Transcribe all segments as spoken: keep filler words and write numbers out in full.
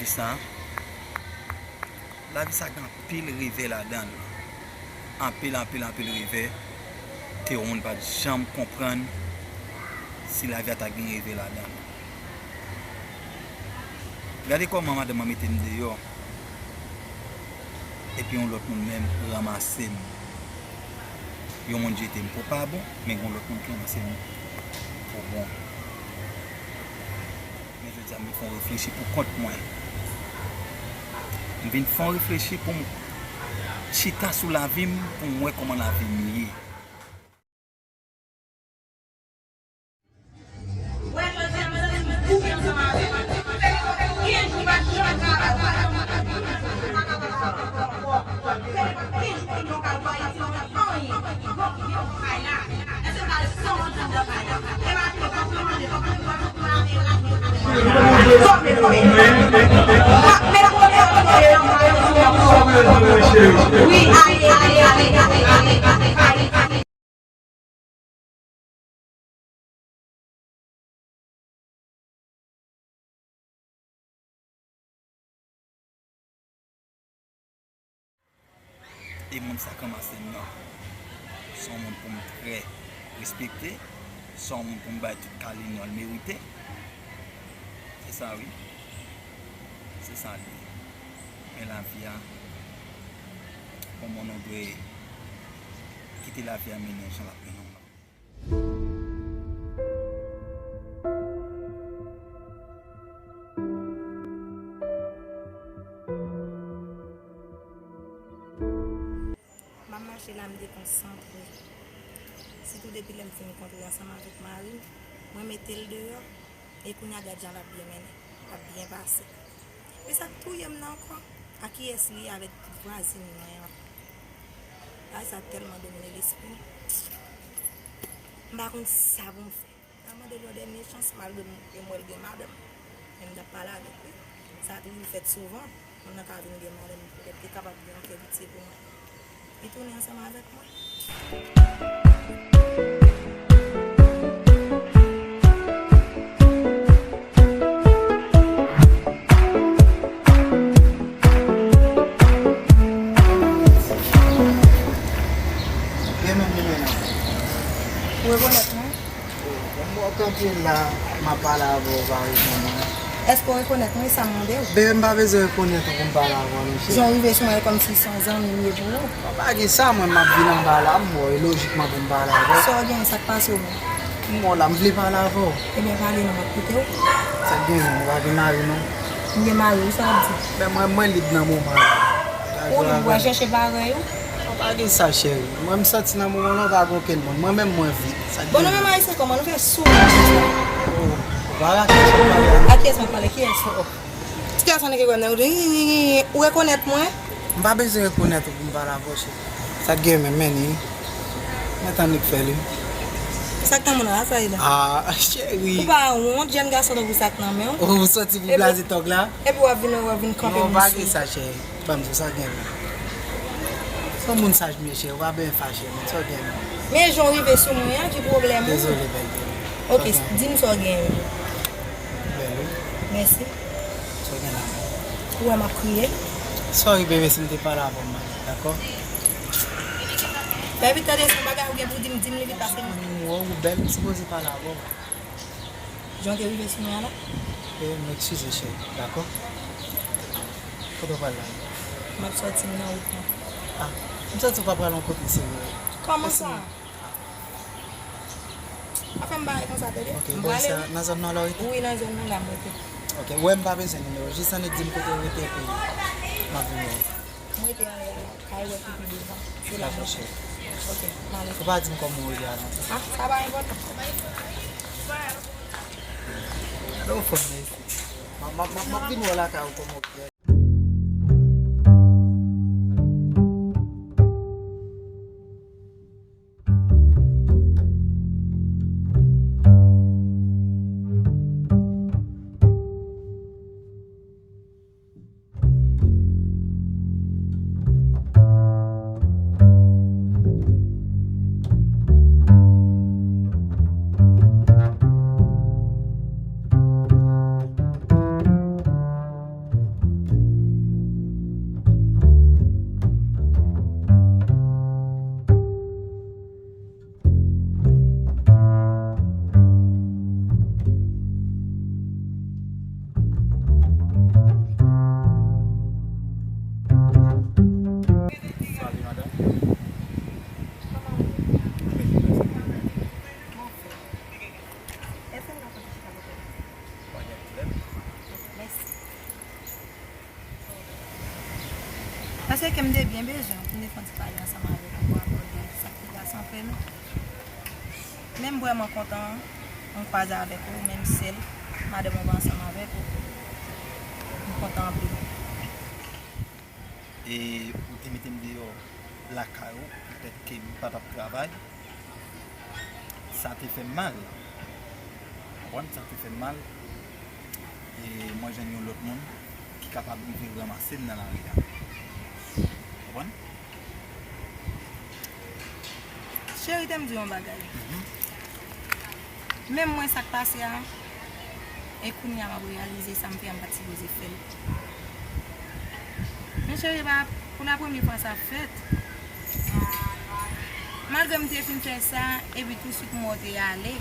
Sa, lavi sa gen anpil revè ladan l. Anpil, anpil, anpil revè ke yon moun pa t janm konprann si lavi a ta gen revè ladan l. Gade kòman madanm mwen mete m deyò. Epi yon lòt moun menm ranmase m. Yon moun jete m pou pa bon, men gen yon lòt moun ki ranmase m pou bon. Men jodi a, m vin fè yon reflechi pou kont mwen. M vin fè yon reflechi pou m chita sou lavi m, pou m wè kòman lavi m ye. E moun sa k ranmase m nan, se yon moun pou m trè respekte, se yon moun pou m bay tout kalino l merite. Se sa wi. Se sa l ye. Men lavi a, kòman nou dwe kite lavi a mennen w jan l ap mennen w la. M ap mache la, m dekonsantre. Sitou depi lè m fin kontre ansanm avèk mari m, mwen mete l deyò. E kounye a, gad jan l ap byen mennen, l ap byen pase. Men sa k touye m nan ankò, a kiyès li ye avèk vwazin mwen an? Bagay sa tèlman domine lespri m. M pa konn sa pou m fè. M ap mande l yon dènye chans, malgre m, m wè l gen madanm. Men m t ap pale avèk li. Sa toujou fèt souvan. Moun nan ka vin gen madanm, petèt li kapab gen yon kè pitye pou mwen. Li tounen ansanm avèk mwen. Ou rekonèt mwen? Bon, m wè w kanpe la, m ap pale avè w, ou pa reponn mwen. Èske w rekonèt mwen, sa m mande w? Bebe, m pa bezwen rekonèt ou pou m pale avè w, non, cheri. Jan w rive sou mwen, e kòmsi se yon zanmi m ye pou ou. Bon, pa gen sa, mwen, m ap vin anba la, m wè w, e lojikman pou m pale avè w. Sa w gen, sa k pase w menm? M wè w la, m vle pale avè w. Ebyen, pale non, m ap koute w. Sa k gen menm, ou pa gen mari, non? M gen mari, wi, sa w ap di? Men mwen, mwen lib nan moman la. Ou lib, w al chèche parèy ou? Non, pa gen sa, cheri. Mwen, m santi nan moman la, ou pa gen okenn moun. Mwen menm, mwen vit. Sa k gen menm? Bon, nou menm Ayisyen, kòman nou fè sou moun konsa? Oh, ou pa wè ak kiyès m ap pale a, non? Ak kiyès m ap pale? Kiyès? Oh, oh. Ti gason nèg ki wè m nan, ou rekonèt mwen? M pa bezwen rekonèt ou pou m pale avè w, cheri. Sa k gen menm, men ni? Mwen tann li k fè li. Sa k nan men w la, sa ye la? Ah, cheri. Ou pa wont, jèn gason tankou sa k nan men w? Oh, ou soti pou blaze tòg la? Epi w ap vin, w ap vin kanpe m sou. Non, pa gen sa, cheri. Ban m di w sa k gen menm. Se yon moun saj m ye, cheri, ou pa bezwen fache, men sa w gen menm. Men jan w rive sou mwen an, ki pwoblèm ou? Dezole, bèl bebe. Ok, di m sa w gen menm. Bèl, wi. Mèsi. Sa w gen la? Ou wè m ap kriye? Sorry, bebe, si m te pale avè w mal, dakò? Bèbi, tande, se yon bagay ou gen pou di m, di m li vit pase m. Mwen, ou bèl, m sipoze pale avè w. Jan w te rive sou mwen an la? E, m eskize, cheri, dakò? Kote w pral la? M ap sòti, m nan wout mwen. Ah, m santi w pa pral yon kote serye. Kòman sa? Pa fè m bagay konsa, tande. Ok, m prale, wi. Nan zòn nan la w rete? Wi, nan zòn nan la m rete. Ok, ou wè m pa bezwen nimewo, jis annik di m kote w rete epi m ap vini wè w. M rete anlè kay ou pi devan. Se la m rete. Dakò, cheri. Ok, m ale. Ou pa di m kòman w ye a non. Ah, sa pa enpòtan. Gade w fanm nan isit. M ap, m ap, m ap, m ap vin wè w lakay ou kòman w ye. Paske m te byen bezwen pou m te fè yon ti pale ansanm avèk ou pou abòde sa k te pase antre nou. Men m vrèman kontan m kwaze avèk ou, menm sèl madanm ou pa ansanm avèk ou. M kontan anpil. E ou te mete m deyò lakay ou, poutèt ke m pa t ap travay. Sa te fè m mal. Konprann? Sa te fè m mal. E mwen jwenn yon lòt moun ki kapab rive ranmase m nan lari a. Konprann? Cheri, te m di yon bagay. Mhm. Menm mwen, sa k pase a, e kounye a m ap reyalize sa m fè a, m pa t sipoze fè l. Men cheri, pa pou la premye fwa sa fèt. Malgre m te fin fè sa, epi touswit m wè w te ale.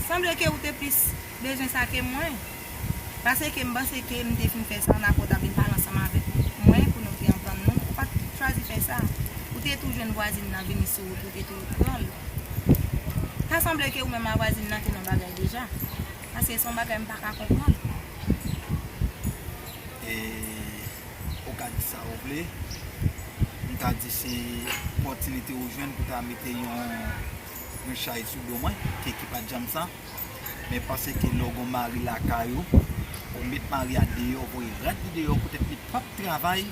Sanble ke ou te plis bezwen sa ke mwen. Paske m panse ke m te fin fè sa, Napo ta vin pale ansanm avèk mwen pou nou te antann nou. Ou pa t chwazi fè sa. Ou te tou jwenn vwazin nan vini sou wout, ou te tou pran l. Ta sanble ke ou menm a vwazin nan te nan bagay deja. Paske se yon bagay m pa ka konprann. E ou ka di sa ou vle. M ka di se opòtinite ou jwenn pou ta mete yon, yon chay sou do mwen, ke ki pa t janm sa. Men paske lè w gon mari lakay ou, ou met mari a deyò, voye rad li deyò, poutèt li p ap travay,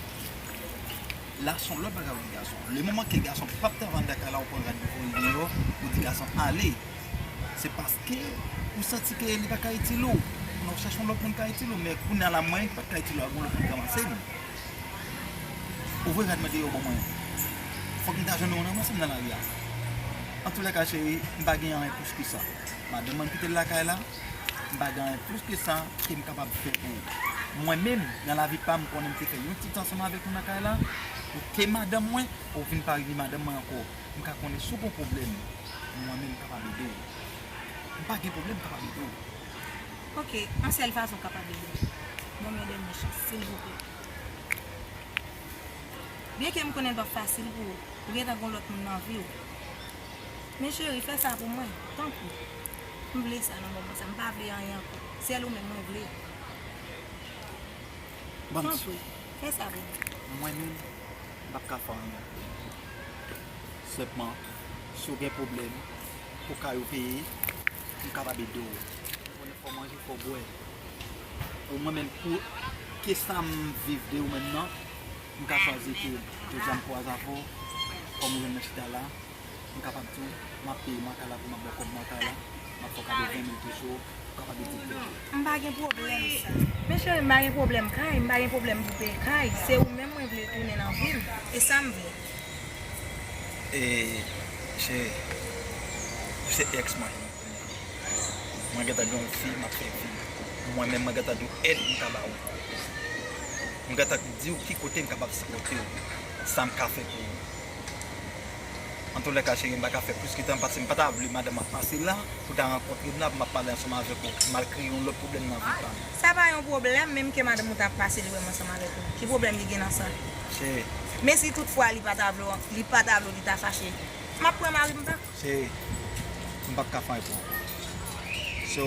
la se yon lòt bagay ou di gason. Le moman ke gason p ap travay anndan kay la, ou pran rad li voye l deyò, ou di gason ale. Se paske ou santi ke li pa ka itil ou. Kounye a w chèche yon lòt moun ka itil ou, men kounye a la mwen pa t ka itil ou, a gon lòt moun k ranmase m. Ou voye rad mwen deyò ban mwen. Fòk m ta jwenn yon ranmase m nan lari a. Antoulèka cheri, m pa gen anyen plis ke sa. Madanm mwen kite l lakay la, m pa gen anyen plis ke sa ke m kapab fè pou ou. Mwen menm, nan lavi pa m, m konnen m te fè yon ti tan ansanm avèk ou nan kay la, ou te madanm mwen, ou vin pa rive madanm mwen ankò. M ka konnen si w gon pwoblèm, mwen menm m kapab ede w. M pa gen pwoblèm, m kapab ede w. Ok, yon sèl fason w kapab ede m. Ban m yon dènye chans, silvouplè. Byenke m konnen l p ap fasil pou ou, ou gentan gon lòt moun nan vi w. Men cheri, fè sa pou mwen, tanpri. M vle sa nan moman sa, m pa vle anyen ankò. Sèl ou menm mwen vle. Tanpri, fè sa pou mwen. Mwen menm, m p ap ka fè anyen. Senpman, si w gen pwoblèm pou kay ou peye, m kapab ede w. Ou konnen fò manje, fò bwè. Pou mwen menm, pou ke sa m viv de ou menm nan, m ka chwazi ke jodi a m kwaze avè w, kòm ou jwenn nan chita la, m kapab di w, m ap peye mwen kay la, pou m ap ba w kòb mwen kay la, m ap fè w kado ven mil peso, ou kapab ede m. M pa gen pwoblèm sa. Men cheri, m pa gen pwoblèm kay, m pa gen pwoblèm pou peye kay. Se ou menm mwen vle tounen nan vi m. E sa m vle. E, cheri, ou se èks mwen. Mwen gentan gen yon fi, m ap fè fi. Mwen menm, mwen gentan di w èd m ka ba ou. Mwen gentan di w ki kote m kapab sipòte w. Sa m ka fè pou ou. Antoulèka, cheri, m pa ka fè plis ke tan, paske m pa ta vle madanm ap pase la, pou ta rankontre m la, pou m ap pale ansanm avèk ou, pou m al kreye yon lòt pwoblèm nan vi pa m. Sa pa yon pwoblèm, menm ke madanm ou ta pase li wè m ansanm avèk ou. Ki pwoblèm li gen nan sa? Cheri. Men si toutfwa li pa ta vle w, li pa ta vle w, li ta fache, m ap pran mari m pa. Cheri, m p ap ka fè anyen pou ou ankò. So,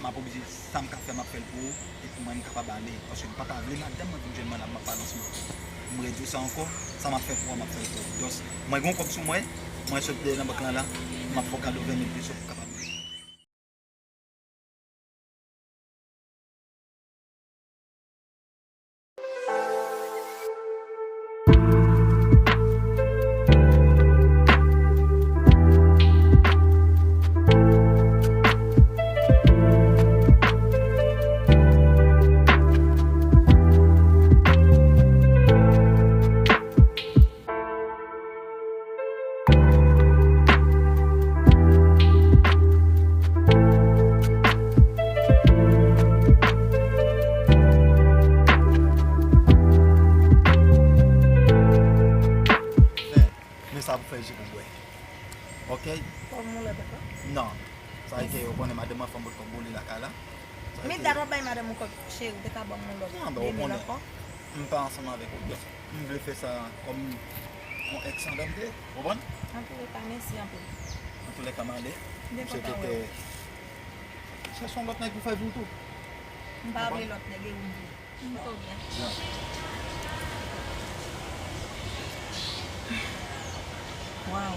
m ap oblije, sa m ka fè, m ap fè l pou ou, epi mwen, m kapab ale, paske m pa ta vle madanm mwen vin jwenn mwen la, m ap pale ansanm avè w. M redi w sa ankò, sa m ap fè pou ou, m ap fè l pou ou. Just, mwen gen yon kòb sou mwen, mwen sot dèyè nan bank lan la, m ap fè w kado ven mil peso pou w kapab Men sa pou fè je pou bwè. Ok? Kòb moun lòt ankò? Non. Sa vle di ke ou konnen madanm mwen fè m pot kòb bole lakay la. Men dat w ap bay madanm ou kòb, cheri, ou te ka ban m yon lòt de mil ankò. M pa ansanm avèk ou. Donk, m vle fè sa kòm yon èks andan m te ye. Konprann? Antoulèka, mèsi anpil. Antoulèka, m ale. M swete ke chèche yon lòt nèg pou fè vi w tou. M pa vle lòt nèg, e ou m vle. M tou byen. Byen. Waw.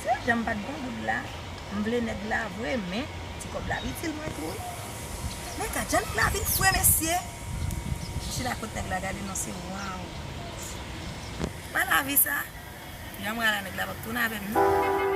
Se jan m pa t gon goud la. M vle nèg la vre, men ti kòb la itil mwen tou wi. Men gad jan nèg la vin fre, mesye. Chita kot nèg la, gade non, se waw. Pa lavi sa. Jan m rale a, nèg la p ap tounen avè m non.